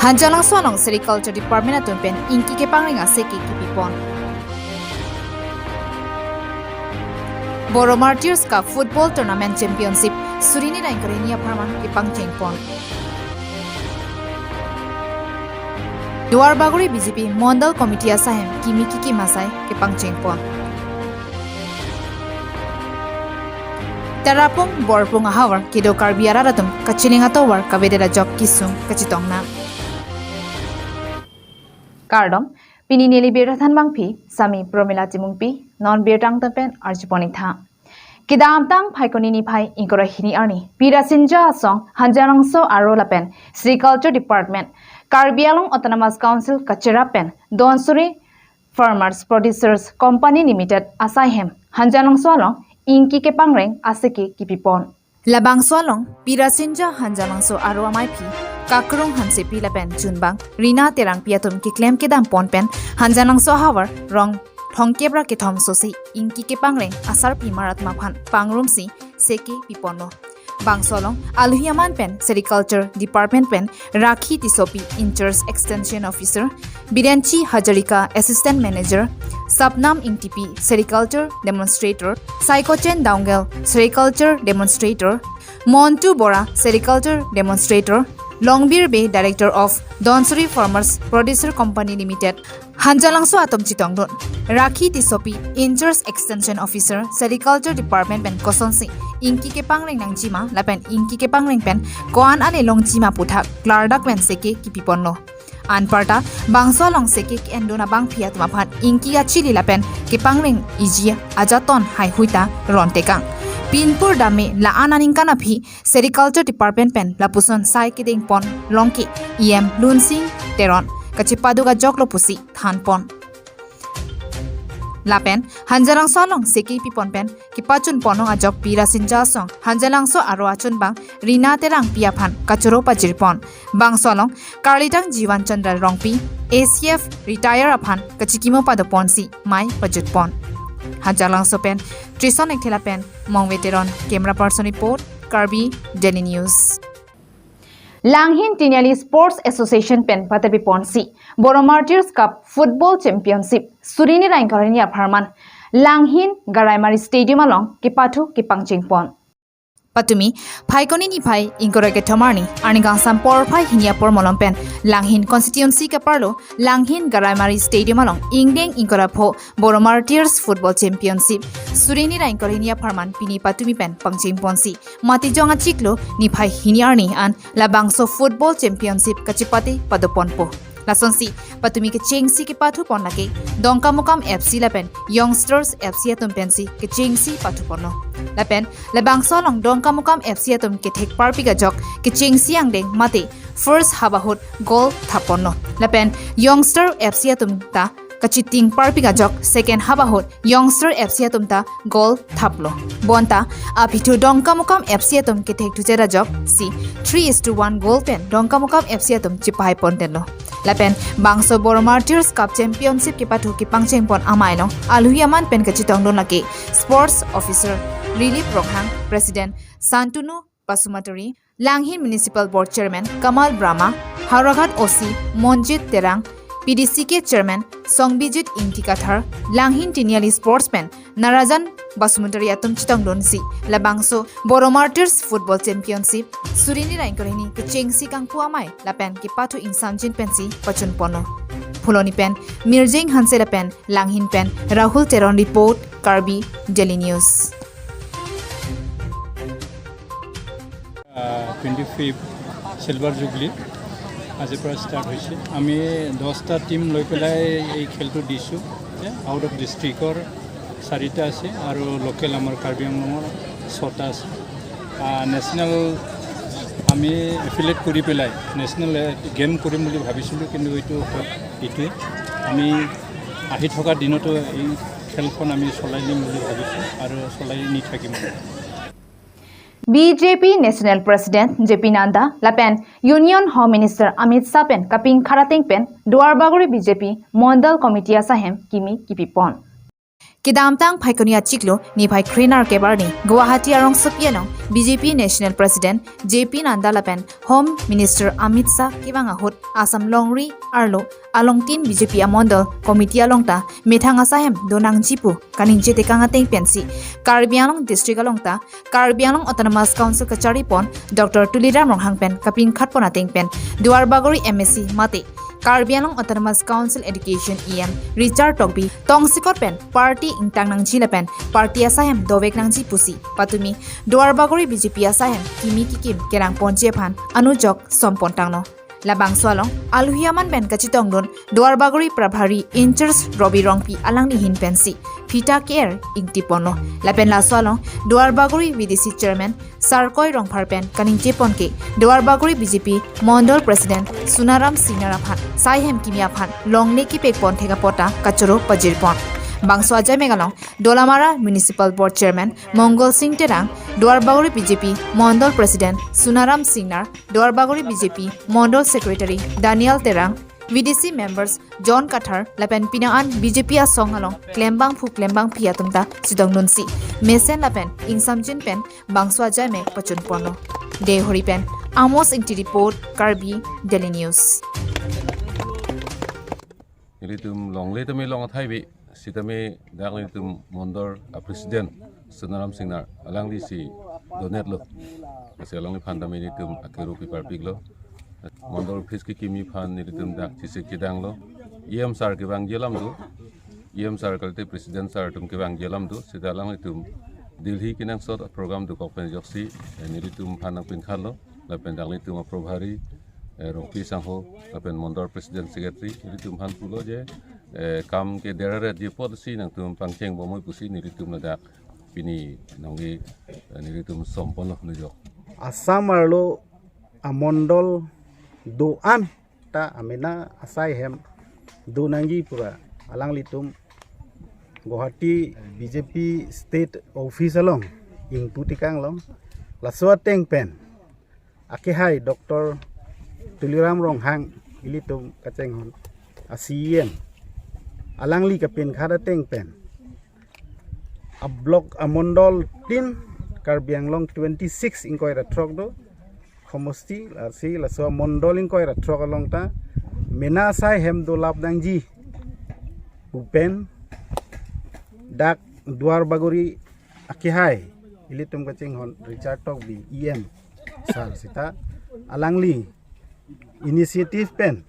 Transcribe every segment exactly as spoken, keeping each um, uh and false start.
Hanjanglangso along Sericulture Department atum pen ingki kepangreng aseke kipipon. Boro Martyrs Cup Football Tournament Championship suri ni ra ingkoi ra hini apharman kepangchengpon. Duarbagori B J P Mondal Committee asaihem kimi kikim asai kepangchengpon. Tarapung Borpung ahavar kedo Karbi arat atum kachining atovar kavedet ajok kesung kachetong nang. Kardom, pini neli birta thanbangpi, sami Promila Timungpi, non birta angton pen arjupon ingtha. Kedamtang Phaikuni niphai ingkoi ra hini arni, Pirasinja asong Hanjanglangso aro lapen Sericulture Department, Karbi Anglong Autonomous Council kacherap pen Donsuri Farmers Producers Company Limited asaihem Hanjanglangso along ingki kepangreng aseke kipipon. Labangso along Pirasinja Hanjanglangso aro amaiphi Kakrung Hansepi lapen chunbang Rina Terangpi atum keklem kedampon pen Hanjanglangso ahavar rong thomkep ra kethom sosi ingki kepangreng asarpimar atum aphan pangrumsi seke piponlo. Bangso along alohi aman pen Sericulture Department pen Rakhi Tissopi, in-charge Extension Officer, Birenchi Hazarika, Assistant Manager, Sapnam Ingtipi, Sericulture Demonstrator, Saikochen Daungel, Sericulture Demonstrator, Montu Bora, Sericulture Demonstrator, Longbir Bey, Director of Donsuri Farmers Producer Company Limited, Hanjanglangso atum chetongdun. Rakhi Tissopi, in-charge Extension Officer, Sericulture Department pen kosonsi ingki kepangreng nangjima lapen ingki kepangreng pen ko-an ale longjima aputhak klardak pen seke kipiponlo. Anparta bangso along seke ke-endun abangpi atum aphan ingki achili lapen kepangreng iji ajaton haihui ta rontekang. Pinpur dame la-an aningkan aphi Sericulture Department pen lapuson sai kedengpon longke E M Lunsing Teron kachepaduk ajoklo pusi thanpon. Lapen Hanjanglangso along seke pipon pen kepachunpon ajok Pirasinja asong Hanjanglangso aro achunbang Rina Terangpi aphan kachoro pajirpon. Bangso along karlitang Jiwan Chandra Rongpi, A C F retire aphan kachikimo padoponsi mei pajutpon. Hanjanglangso pen Trison Ekthe lapen Mongve Teron, camera person report, Karbi Daily News. Langhin Tiniali Sports Association pen patepiponsi Boro Martyrs Cup Football Championship suri ni ra ingkoi ra hini apharman Langhin Garaimari Stadium along kepathu kepangchengpon. Patumi Phaikuni niphai ingkoi ra kethom arni, arni kangsam porphai hini apor malom pen Langhin constituency kaparlo Langhin Garaimari Stadium along ingdeng ingkoi ra pho Boro Martyrs Football Championship suri ni ra ingkoi ra hini apharman pini patumi pen pangchengponsi matijong achiklo niphai hini arni an labangso Football Championship kachepate padoponpo. Lasonsi patumi kechengsi kepathupon lake Dongkamukam F C lapen Youngsters F C atum pensi kechengsi pathuponlo. Lapen labangso along Dongkamukam F C atum kethek parpik ajok kechengsi angdeng mate first half ahut goal thapponlo. Lapen Youngster F C atum ta kachiting parpik ajok second half ahut Youngster F C atum ta goal thaplo. Bonta aphi thu Dongkamukam F C atum kethek thuchet ajok si three is to one goal pen Dongkamukam F C atum chepahai pontenlo. Lapen bangso Boro Martyrs Cup Championship kepathu kepangchengpon amei along alohi aman pen kachetongdun lake Sports Officer Rilip Ronghang, President Santunu Basumatary, Langhin Municipal Board Chairman Kamal Brahma, Howraghat O C Monjit Terang, P D C K Chairman Songbijit Ingti Kathar, Langhin Tiniali Sportsman Narajan Basumatary atum chetongdunsi labangso Boro Martyrs Football Championship suri ni ra ingkoi ra hini kechengsi kangpu amei lapen kepathu ingsamjin pensi pachunponlo. Phuloni pen Mirjeng Hanse lapen Langhin pen Rahul Teron report, Karbi Daily News. Twenty fifth silver jubilee আজিৰ পৰা ষ্টাৰ্ট হৈছে। আমি দহটা টিম লৈ পেলাই এই খেলটো দিছোঁ। আউট অফ ডিষ্ট্ৰিক্টৰ চাৰিটা আছে আৰু লোকেল আমাৰ কাৰ্বি আংলঙৰ ছটা আছে। আহ, নেশ্যনেল আমি এফিলিয়েট কৰি পেলাই নেশ্যনেল গেম কৰিম বুলি ভাবিছিলোঁ, কিন্তু এইটো এইটোৱে আমি আহি থকা দিনতো এই খেলখন আমি চলাই নিম বুলি ভাবিছোঁ আৰু চলাই নি থাকিম। B J P National President J P Nadda lapen Union Home Minister Amit Shah pen kaping kharateng pen Duarbagori B J P Mondal Committee asaihem kimi kipipon. Kedamtang Phaikuni achiklo niphai krenerkep arni Guwahati arongsopi along B J P National President J P Nadda lapen Home Minister Amit Shah kevang ahut Assam longri arlo alongtin B J P amondol committee along ta methang asai hem donangji pu kaningje tekang ateng pensi Karbi Anglong district along ta Karbi Anglong Autonomous Council kacharipon Doctor Tuliram Ronghang pen kapinkhatpon ateng pen Duarbagori M A C mate Karbi Anglong Autonomous Council Education E M Richard Tokbi tongsekot pen party ingtang nangji lapen party asai hem dovek nangji pusi patumi Duarbagori B J P asai hem kimi kikim kerangponji aphan anujok sompon tanglo. Labangso along alohi aman pen kachetongdun Duarbagori Prabhari in-charge Robi Rongpi alangli ahin pensi phita ke-er ingtiponlo. Lapen laso along Duarbagori V D C Chairman Sarkoi Rongphar pen kaningjepon ke Duarbagori B J P Mondol President Sunaram Singnar aphan sai hem kimi aphan longle kepekpon thek apot ta kachoro pajirpon. Bangso ajaimek along Dolamara Municipal Board Chairman Mongol Sing Terang, Duarbagori B J P Mondol President Sunaram Singnar, Duarbagori B J P Mondol Secretary Daniel Terang, V D C members John Kathar lapen pinangan B J P asong along klembangphu klembangpi atum ta chetongdunsi mesen lapen ingsamjin pen bangso ajaimek pachunponlo. Deihori pen Amos Ingti report, Karbi Daily News. Nelitum longle tame long athai bi, sitame dak nelitum Mondol a President Sunaram Singnar alangli si donetlo. Lasi alangliphan tame nelitum akero piparpiklo. Mondol office kekimi aphan nelitum dak chesik chedanglo. E M sir kevangji alam do. E M sir kalite President sir atum kevangji alam do. Sita alanglitum Delhi kenangsot program dokok pen ajoksi, eh, nelitum aphan nangpinkhatlo. Lapen dak nelitum a Prabhari, eh, Rongpi sangho, lapen Mondol President Secretary, nelitum aphan pulo je, eh, kam ke deraret ji apotsi nangtum pangcheng bomoi pusi nelitum ladak pini nongke, eh, nelitum somponlo nujok. Assam arlo amondol do-an ta amena asai hem donangji pura alanglitum Guwahati B J P State Office along ingpu tekang long. Laso ateng pen akehai Doctor Tuliram Ronghang ilitum kachinghon a C E M alangli kapinkhat ateng pen a block amondol tin Karbi Anglong twenty six ingkoi ra throk do, khomosti lasi laso amondol ingkoi ra throk along ta mena asai hem dolap nangji pu pen dak Duarbagori akehai ilitum kachinghon Richard Tokbi E M sir sita alangli initiative pen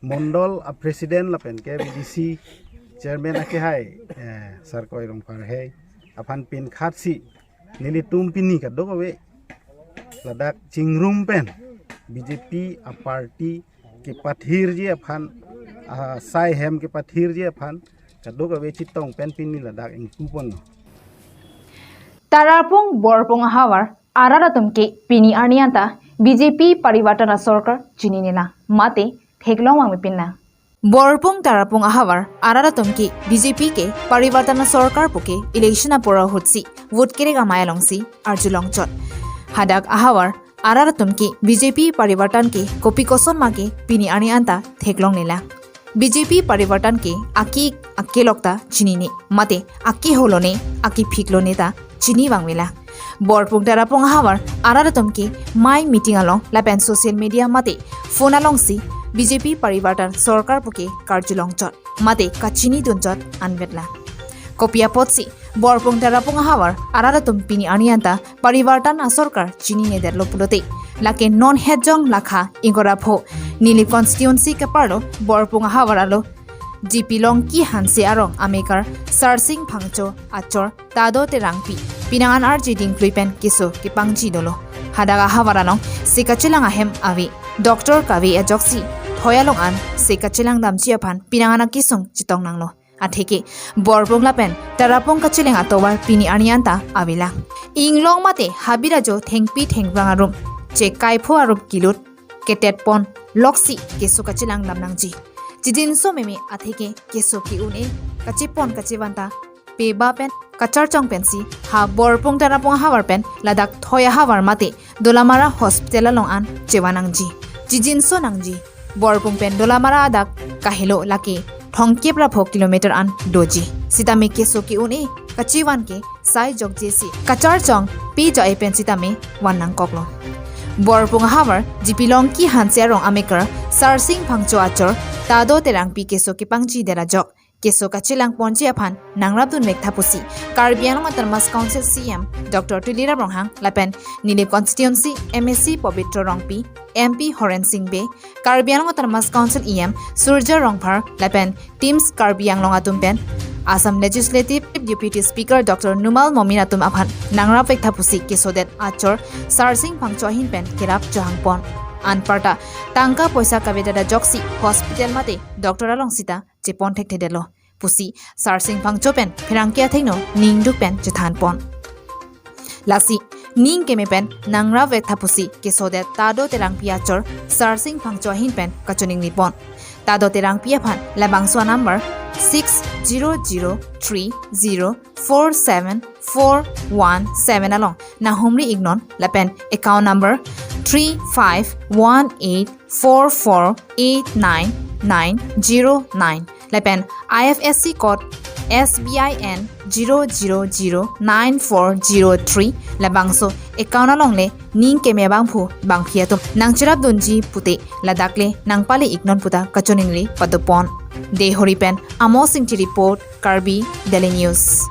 mondol a President lapen ke V D C Chairman akehai, eh, Sarkoi Rongphar hei aphan pinkhatsi nelitum pini kadokave ladak chingrum pen B J P a party kepathirji aphan, asai hem kepathirji aphan kadokave chetong pen pini ladak ingpuponlo. Tarapung Borpung ahavar arat atum ke pini arni anta B J P Parivartan asorkar chinine lang mate theklong vangvepin lang. Borpung Tarapung ahavar arat atum ke B J P ke Parivartan asorkar puke election apor ahutsi vote kerek amei alongsi arjulongchot. Hadak ahavar arat atum ke B J P Parivartan ke kopi koson ma ke pini arni anta theklongle lang. B J P Parivartan ke aki akelok ta chinine mate aki holone aki phiklone ta chini vangve lang. Borpung Tarapung ahavar arat atum ke mei meeting along lapen social media mate phone alongsi B J P Parivartan sorkar puke karjulongchot mate kachinidunchot anvet lang. Kopi apotsi Borpung Tarapung ahavar arat atum pini arni anta Parivartan asorkar chininedetlo pulote lake non hetjong lakha ingkoi ra pho Nilip constituency keparlo Borpung ahavar arlo G P Longki Hanse arong amekar Sarsing Phangcho achor Tado Terangpi pinangan arje dingklui pen keso kepangji dolo. Hadak ahavar along se kachelang ahem ave. Doctor kave ajoksi thoi along an se kachelang damji aphan pinangan akesung chetong nanglo. Atheke Borpung lapen Tarapung kacheleng atovar pini arni anta ave lang. Inglong mate habirajo thengpi thengphrang arum, chekaipho arum kilut ketetpon loksi keso kachelang dam nangji. Chijinso meme atheke keso ke-un-e kachepon kachevan ta peba pen kacharchong pensi ha Borpung Tarapung ahavar pen ladak thoi ahavar mate Dolamara hospital along an chevan nangji. Chijinso nangji. Borpung pen Dolamara adak kahelo lake thomkep ra pho kilometer an doji. sitame keso ke-un-e kachivan ke sai jokje si kacharchong pi jo-e pen sitame van nangkoklo. Borpung ahavar Jipilongki Hanse arong ameker Sarsing Phangcho achor Tado Terangpi keso kepangji det ajok keso kachelang ponji aphan nangrapdun vek tha pusi Karbi Anglong Autonomous Council C E M Doctor Tuliram Ronghang lapen Nilip Constituency M A C Pobitro Rongpi, M P Horen Sing Bey, Karbi Anglong Autonomous Council E M Surjya Rongphar lapen Teams Karbi Anglong atum pen Assam Legislative Deputy Speaker Doctor Numal Momin atum aphan nangrap vek tha pusi kesodet achor Sarsing Phangcho ahin pen kerap chohang pon. Anparta tangka poisa kavedet ajoksi hospital mate doctor along sita chepon thekthedetlo pusi Sarsing Phangcho pen pherangke athengno ningduk pen chethan pon. Lasi ning keme pen nangrap vek tha pusi kesodet Tado Terangpi achor Sarsing Phangcho ahin pen kachiningri pon. Tado Terangpi aphan labangso number six zero zero three zero four seven four one seven along nanghumri iknon lapen account number three five one eight four four eight nine nine zero nine lapen I F S C code S B I N zero zero zero nine four zero three labangso account alongle ning keme bangphu bangphi atum nangcherapdunji pute ladak le nangpale iknon puta kachiningri padopon. Deihori pen Amo Singti report, Karbi Daily News.